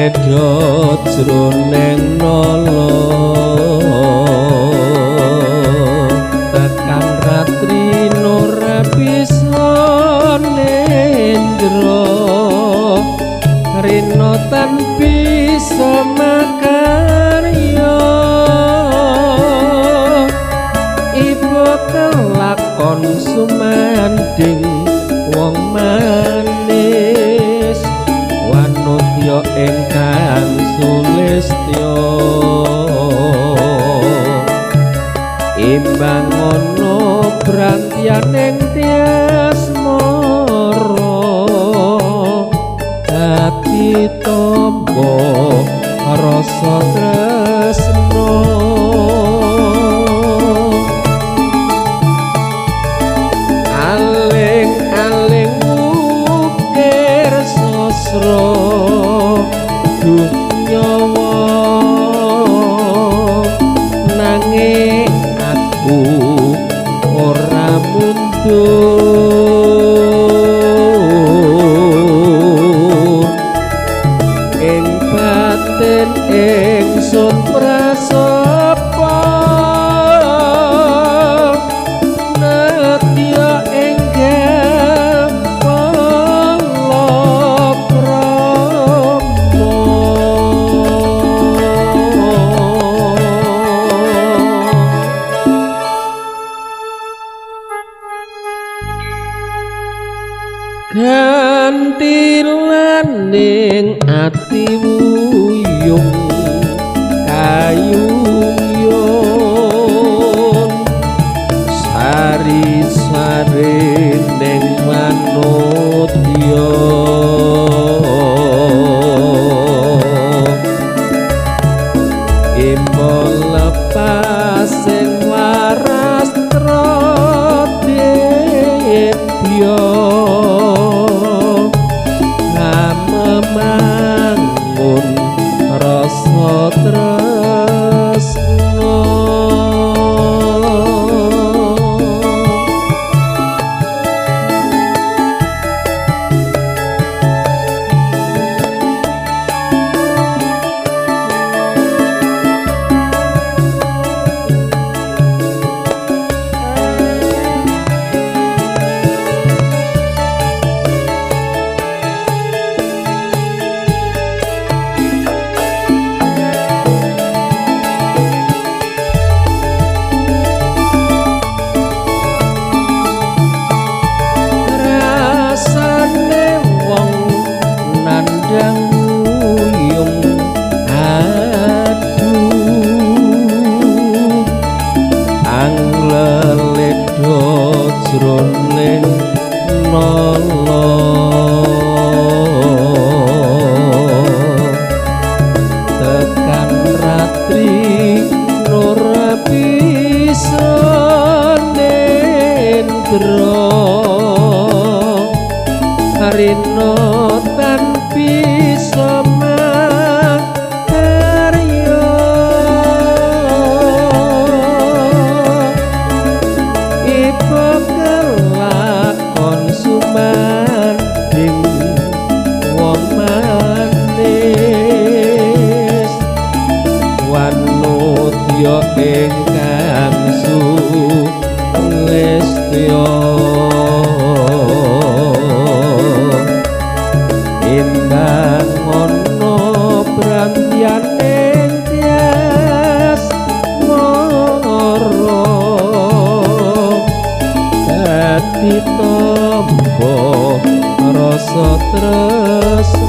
Angleledha jroning nala tekan ratri ora bisa nendra rina tan bisa makarya ibu kelakon sumanding wong manis wanudya ingkang sulistya imbang ana brantyaning tias mara dadi tombo rasa tresna aling-aling ukir sasra dunyawa nanging aku ora mundur ing batin ingsun prasapa nedya enggal palakrama. Gantilaning ati wuyung kayuyun sari-sari ning manudya imba lepas sing waras trodedya memangun rasa tresna. Rasane wong nandhang wuyung aduh angleledha jroning nala tekan ratri ora bisa nendra rina tan bisa makarya ibu kelakon sumanding wong manis wanudya ingkang sulistya imbang ana brantyaning tias mara dadi tombo rasa tresna.